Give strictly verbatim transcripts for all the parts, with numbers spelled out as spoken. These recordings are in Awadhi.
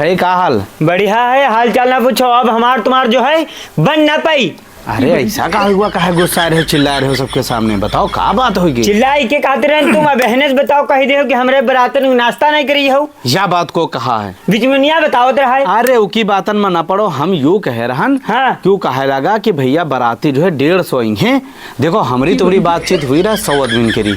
ए, का हाल? बढ़िया है, हाल चाल ना पूछो। अब हमार तुम्हार जो है, बन ना पाई। अरे, ऐसा का हुआ, काहे गुस्सा रहे हो, चिल्ला रहे हो सबके सामने? बताओ, का बात होइगी? चिल्लाई के कहते रहन तुम, अब एहने से बताओ, कही दे हो कि हमरे बरातन में नाश्ता नहीं करी हो। या बात को कहा है? बिचमुनिया बतावत रहा है। अरे, उकी बातन में ना पड़ो, हम यू कहे रहन, हाँ। क्यों कहे लगा कि भैया बराती जो है डेढ़ सौ आई हैं। देखो, हमरी तुम्हरी बातचीत हुई रहा सौ आदमी करी,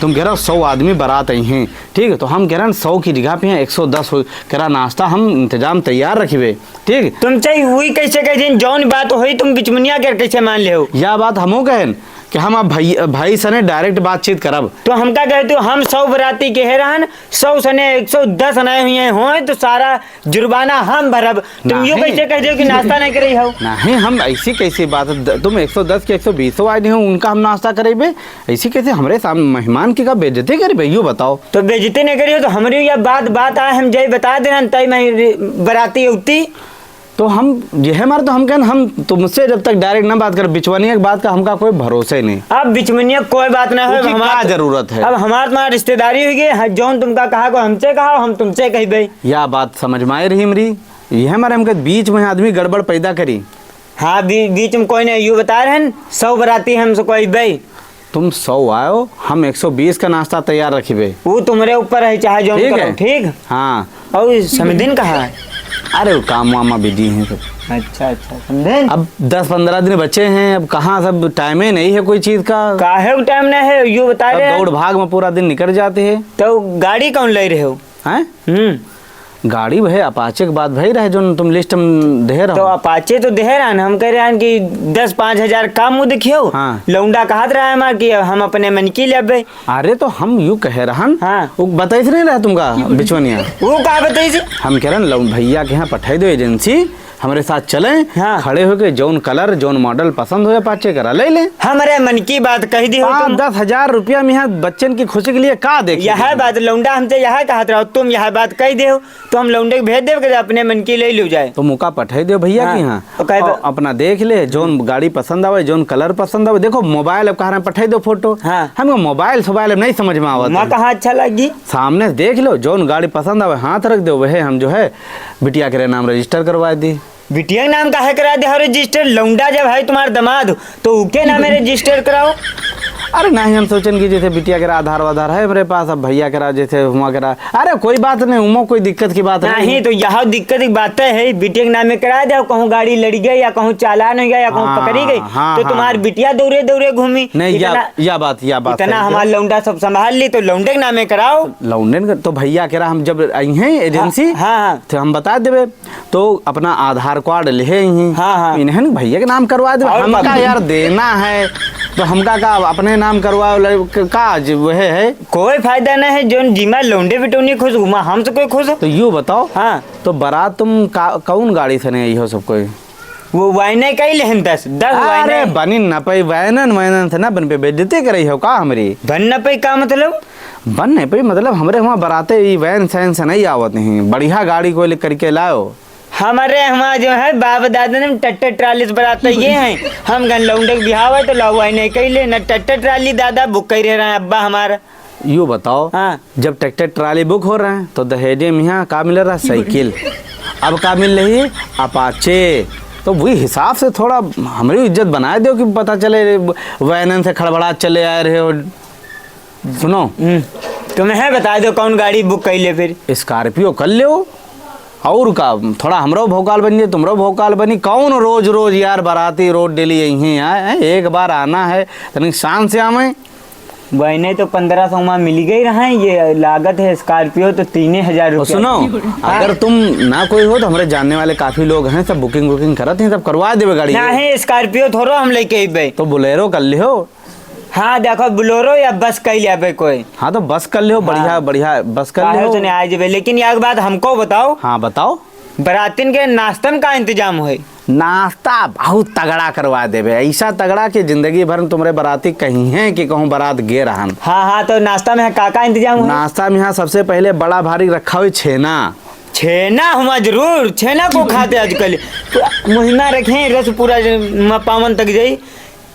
तुम कह रहे हो सौ आदमी बरात आई हैं, ठीक है, तो हम कह रहे हैं सौ की जगह पे हैं एक सौ दस हो, कह रहा नाश्ता हम इंतजाम तैयार रखिबे, ठीक। तुमसे हुई कैसे कह दिन, जौन बात होई तुम बिचमुनिया के कैसे मान ले हो? या बात हमहू कहन कि हम अब भाई, भाई सने direct बातचीत करब। तो हमका कहे तू, हम सौ बराती के है रहन, सौ सने एक सौ दस आए हुए होए तो सारा जुर्माना हम भरब। तुम यो नहीं। कैसे कह दो कि नाश्ता नहीं करी हो? नहीं, हम ऐसी कैसी बात है? द-, तुम एक सौ दस के एक सौ बीस आए नहीं हो, उनका हम नाश्ता करेबे? ऐसी कैसे हमरे सामने मेहमान की का बेइज्जती करेबे? यो बताओ। तो बेइज्जती नहीं करी हो तो हमरी ये बात, बात आए, हम जय बता देना, तय मैं रि-, बराती उती। तो हम, ये है हमारा, तो हम कहन, हम तुमसे जब तक direct ना बात कर, बिचवनिया की बात का हमका कोई भरोसा ही नहीं। अब बिचवनिया कोई बात ना हो, उकी हमार का तो, जरूरत है? अब हमार तुम्हार रिश्तेदारी हुई गई, हाँ, जौन तुमका कहा को हमसे कहा, हम तुमसे कहबे। या बात समझ में आए रही हमरी, यह हमारे हमके बीच में आदमी गड़बड़ पैदा करी। हाँ, बी-, बीच में कोई नहीं, यू बता रहे हैं, सौ बराती हमसे कोई बे। तुम सौ आयो, हम एक सौ बीस का नाश्ता तैयार रखिबे। वो तुम्हरे ऊपर है, चाहे जौन ठीक करो, है? ठीक? हाँ। और समधिन कहाँ है? अरे, वो काम वाम में busy हैं सब। अच्छा, अच्छा, समधिन। अब दस पन्द्रह दिन बचे हैं, अब कहाँ, सब time ही नहीं है कोई चीज का। काहे को time नहीं है, यू बता सब रहे हैं। दौड़ भाग में पूरा दिन निकल जाते हैं। तो गाड़ी कौन ले रहे हो? हैं? हम्म। गाड़ी वह Apache के बात भई रहे, जोन तुम list में देहे रहो। तो Apache तो देहे रहन, हम कह रहे हैं कि दस पाँच हजार कम वो देखियो। हाँ। लौंडा कहत रहा है हमार कि हम अपने मन की लेबे। अरे तो हम यू कहे रहन, हाँ। वो बताइस नहीं रहा तुमका बिचवनिया? वो का बताइस? हम कह रहन लौंड भैया के यहाँ पठाई दो agency, हमरे साथ चलें, हाँ। खड़े होके जौन colour, जौन model पसंद हो Apache करा, ले लें। हमरे मन की बात कह दी हो पाँच तुम। दस हजार रुपया में यहाँ बच्चन की खुशी के लिए का देखे यह तुम? बात लौंडा हमसे यह कहत रहो, तुम यह बात कह दे हो, तो हम लौंडे के भेज देव के अपने मन की ले लो जाए। तो मौका पठाई दो भैया हाँ। के यहाँ। तो कहे और तो अपना देख ले, जौन गाड़ी पसंद आवे, जौन colour पसंद आवे, देखो mobile अब कह रहे हैं पठाई दो photo। हाँ। हमको mobile सोबाइल अब नहीं समझ में आवत मैं है। कहाँ अच्छा लगी? सामने से देख लो, जौन गाड़ी पसंद आवे, हाथ रख दो, वह हम जो है बिटिया के नाम register करवा दी। बिटिया के नाम काहे करा दे हो register? लौंडा जब है तुम्हार दामाद, तो उके नामे register कराओ। अरे नहीं, हम सोचन कि जैसे बिटिया के आधार वाधार है हमरे पास, अब भैया के रहा, जैसे हुआ के रहा। अरे कोई बात नहीं, उमा कोई दिक्कत की बात नहीं। नहीं, तो यह दिक्कत की बात है, बिटिया के नामे करा दे, कहूँ गाड़ी लड़ गई या कहूँ चालान हो गया या कहूँ हाँ, पकड़ी गई, हाँ, तो हाँ। तुम्हार बिटिया दौरे दौरे घूमी। नहीं, या, इतना, या बात, या बात इतना है। हमार लौंडा सब संभाल ली, तो लौंडे के नामे कराओ। लौंडे के, तो भैया के रहा, हम जब आई हैं agency, हाँ, हाँ। तो हम बता देबे। तो अपना आधार कार्ड लिहे ही। हाँ, हाँ। इन्हें न भैया के नाम करवा दे। और हमका बात। यार देना है, तो हमका का अपने नाम करवाओ, लड़-, क-, का आज वह है? कोई फायदा नहीं है, जोन जिमा लौंडे बिटौनी खुश, उमा हम से कोई खुश हो? तो यू बताओ, हाँ। तो बारात तुम का, कौन गाड़ी से नहीं आई हो सब कोई? वो वाइने कई लेहन दस, दस अरे वाइने। बनी न पई, वैनन, वैनन से ना बन पे बेइज्जती करई हो का हमरी? बन न पई का मतलब? बन नहीं पई, मतलब, हमरे हुआं बराते ई वैन सैन से नहीं आवत हैं, बढ़िया गाड़ी कोई ले करके लाओ। हमरे हुआं जो है, बाप दादा ने ट्रैक्टर ट्राली से बरात ये हैं। हम गन लौंडे के बिहाव है, तो लाओ, आई नहीं कही ले, न ट्रैक्टर ट्राली दादा बुक कही रहे हैं अब्बा हमारा। यो बताओ, हाँ। जब ट्रैक्टर ट्राली बुक हो रहे हैं, तो दहेजे में यहाँ का मिल रहा? साइकिल। अब का मिल रही? अपाचे। तो वही हिसाब से थोड़ा हमरी इज्जत बनाए दो कि पता चले, वैनन से खड़बड़ात चले आए रहे हो। सुनो। हम्म, तुम्हें बता दो कौन गाड़ी बुक कई ले फिर? Scorpio कर लो। और का, थोड़ा हमरो भौकाल बन जाए, तुमरो भौकाल बनी। कौन रोज रोज यार बराती रोड डेली यही है, हैं? एक बार आना है, तनिक शान से आवे। वैने तो पन्द्रह सौ में मिल गई रहे, ये लागत है Scorpio तो तीन हजार और रुपया। सुनो, हाँ। अगर तुम ना कोई हो तो हमरे जानने वाले काफी लोग हैं, सब booking वुकिंग करत हैं, सब करवा देवे गाड़ी। नहीं, Scorpio थोड़ो हम लेके अइबे। तो Bolero कर लिहो। हाँ, देखो, Bolero या बस कई लेबे कोई। हाँ, तो बस कर लिहो, हाँ। बढ़िया, बढ़िया बस कर काहे लिहो। से नहीं आ जेबे, लेकिन एक बात हमको बताओ। हाँ, बताओ। बरातिन के नाश्तन का इंतजाम होई? नाश्ता बहुत तगड़ा करवा देबे, ऐसा तगड़ा कि जिंदगी भर में तुम्हरे बराती कहीं हैं कि कहूँ बरात गे रहन। हाँ, हाँ, तो नाश्ता में का का इंतजाम होई? नाश्ता में यहाँ सबसे पहले बड़ा भारी रखा हुई छेना। छेना हुआ जरूर, छेना को खाते आजकल। मुहिमा रखे रस पूरा म-, पावन तक जाई।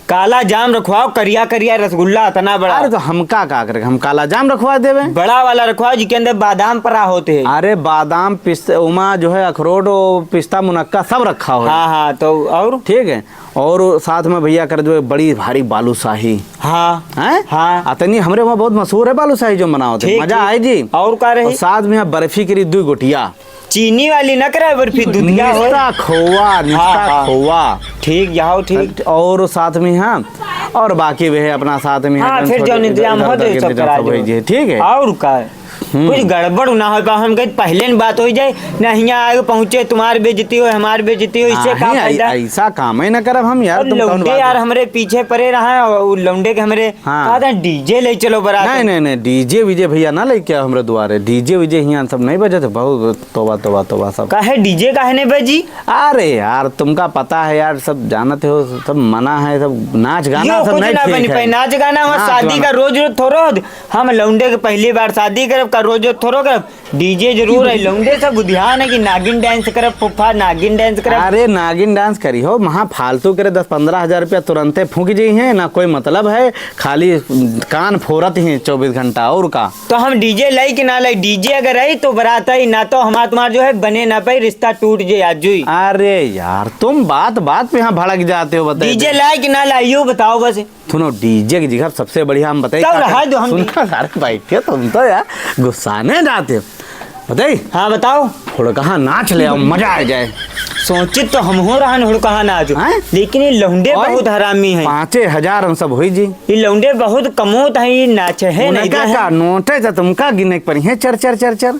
काला जाम रखवाओ, करिया करिया रसगुल्ला अतना बड़ा। अरे तो हमका का करे, हम काला जाम रखवा देबे। बड़ा वाला रखवाओ, जिके अंदर बादाम परा होत है। अरे बादाम, पिस्ता, उमा जो है अखरोट, वो पिस्ता, मुनक्का सब रखा हो। हाँ, हाँ, तो और? ठीक है, और साथ में भइया कर दो एक बड़ी भारी बालूशाही। हाँ। हैं? हाँ। अतनी हमरे वहाँ बहुत मशहूर है बालूशाही जो बनावत है, ठीक, मजा ठीक। आए जी। और का रही? और साथ में यहाँ बर्फी करी दो गोटिया। चीनी वाली ना करे बर्फी, दूधिया हो। निस्ता खोवा, निस्ता हाँ, हाँ। खोवा। ठीक, जाओ, ठीक। और साथ में, हाँ, और बाकी वह अपना साथ में हाँ, अपन फिर छोटे जौन इंतजाम इधर हो उधर तो के सब इंतजाम करा सब हो दो। जी, ठीक है? और का? हम्म। कुछ गड़बड़ ना हो पाए, हम कहीं पहले न बात हो जाए, ना हियाँ आगे पहुँचे, तुम्हारी बेइज्जती हो, हमारी बेइज्जती हो, इससे का नहीं, ऐ-, फायदा? ऐसा काम ही ना करब हम यार, अब तुम कौन लौंडे बात यार है? हमरे पीछे पड़े रहा है, और उ लौंडे के हमरे हाँ। कहा था, डीजे ले चलो बरात नहीं, में। नहीं, नहीं, डीजे वीजे भइया ना लेके आओ हमरे दुआरे, डीजे वीजे हियाँ सब नहीं बजत है, बहुत तोबा, तोबा, तोबा सब। काहे डीजे काहे नहीं बजी? अरे यार, तुमका पता है यार, सब जानत हो, सब मना है, सब नाच गाना यो सब कुछ नहीं ना ठीक बनी है। पाई, नाच गाना हो, नाच शादी गाना। का रोज रोज थोड़ो हो, हम लौंडे के पहली बार शादी करब, का रोज रोज थोड़ो करब, डीजे जरूर है, लौंडे सब बुधियान है कि नागिन डांस करब, फुफा नागिन डांस करब। अरे नागिन डांस करी हो, महा फालतू करे, दस पन्द्रह हजार रुपया तुरंते फूंक जी हैं, ना कोई मतलब है, खाली कान फोरत ही चौबीस घंटा, और का। तो हम डीजे लाई कि ना लाई? डीजे अगर आई तो बारात आई, ना तो हमार तुम्हार जो है बने ना पाई, रिश्ता टूट जे आज जुई। अरे यार, तुम बात बात पे यहाँ भड़क जाते हो, बताइए। डीजे लाई कि ना लाई, यो बताओ बस। सुनो, डीजे की जगह सबसे बढ़िया हम बताई तब का रहा करें? दो हम सुनो, अरे बैठे तुम तो यार गुस्साने जाते हो। बताई? हाँ, बताओ। थोड़ा कहाँ नाच ले आओ, मजा आ जाए। सोचित तो हम हो रहन हुड़कहा नाच, हैं? लेकिन ये लौंडे ओए, बहुत हरामी हैं। पाँचे हजार हम सब होई जी। ये लौंडे बहुत कमोत हैं, ये नाच है नहीं उनका दे का हैं। नोटे से तुमका गिने के पड़ी है, चर, चर, चर, चर।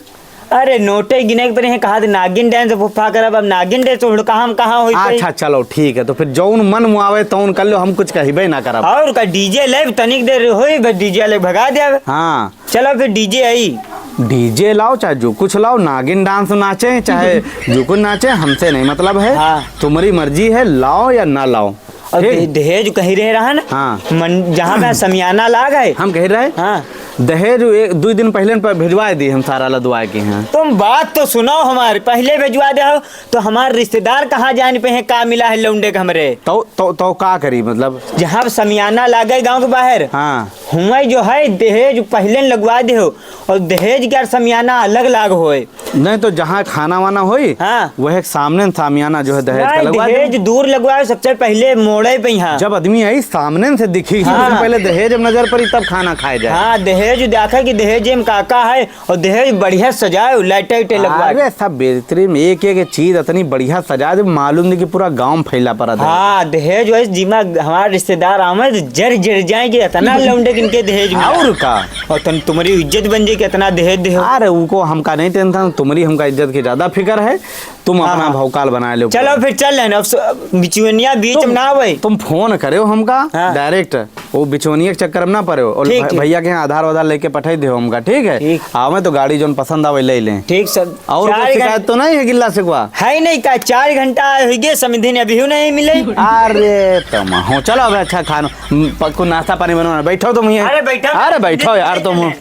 अरे नोटे गिने के पड़ी है, कहा थे नागिन डांस फुफा करब, अब नागिन डांस हुड़कहा हम कहाँ होई पाई? अच्छा, चलो ठीक है, तो फिर जौन मन मुआवे तौन कर लो, हम कुछ कहबे ना करब। और का डीजे लेब, तनिक देर होई, बस डीजे ले भगा देब। हाँ। चलो फिर डीजे आई। डीजे लाओ, चाहे जो कुछ लाओ, नागिन डांस नाचे, चाहे जो कुछ नाचे, हमसे नहीं मतलब है। हाँ। तुम्हारी मर्जी है, लाओ या ना लाओ। और ठीक? दे-, दहेज कहीं रह रहा ना? हाँ। मन, जहाँ पे समियाना लाग है। हम कहीं रहे? हाँ। दहेज एक, दो दिन पहले न प-, भिजवा दी हम सारा लदवा के हैं। तुम बात तो सुनो हमारी, पहले भिजवा दे हो, तो हमार रिश्तेदार कहाँ जान पे हैं, का मिला है लौंडे के हमरे? तो, तो, तो का करी मतलब? जहाँ समियाना लागे गाँव के बाहर, हाँ। हुआं जो है दहेज पहले न लगवा दे हो, और दहेज के और समियाना अलग लाग होए। नहीं तो जहाँ खाना वाना होई, हाँ। वह सामने न सामियाना जो है दहेज का नहीं, लगवा दे। दहेज दूर लगवाए, सबसे पहले मोड़े पे यहाँ। जब आदमी आई सामने से दिखी, हाँ। सबसे पहले दहेज में नजर पड़ी तब खाना खाए जाए। हाँ, दहेज देखा कि दहेज में का का है, और दहेज बढ़िया सजाए, लाइटे उइटे लगवा के। अरे, सब बेहतरीन, एक एक चीज इतनी बढ़िया सजा दे, मालूम नहीं कि पूरा गांव में फैला पड़ा दहेज। हाँ, दहेज वही जिमा हमारे रिश्तेदार आवे तो जर जर जाए कि इतना लौंडे किनके दहेज मिला। और का? और तुम, तुम्हारी इज्जत बन जाए कि इतना दहेज दे हो। अरे, उनको हमका नहीं टेंशन, तुम्हारी हमका इज्जत की ज्यादा फिक्र है। तुम हाँ, अपना हाँ। भौकाल बनाए लो चलो पूरा। फिर चल लेना, अब स-, बिचुनिया बीच तुम, में ना आवे। तुम फोन करे हो हमका हाँ। डायरेक्ट। वो बिचौनिया के चक्कर में ना पड़े हो। और ठीक, भ-, ठीक। भैया के यहाँ आधार वाधार लेके पठाई दे हमका, ठीक है? ठीक। आवे तो गाड़ी जौन पसंद आवे ले लें। ठीक सर। और चार कोई शिकायत घंटे तो नहीं है गिल्ला शिकवा? है ही नहीं का, चार घंटा हो गए, समधी ने अभी नहीं मिले। अरे तुम हो, चलो अब अच्छा खानो, म, प-, कुछ नाश्ता पानी बनवाना। बैठो तुम यहाँ। अरे बैठो। अरे बैठो यार तुम।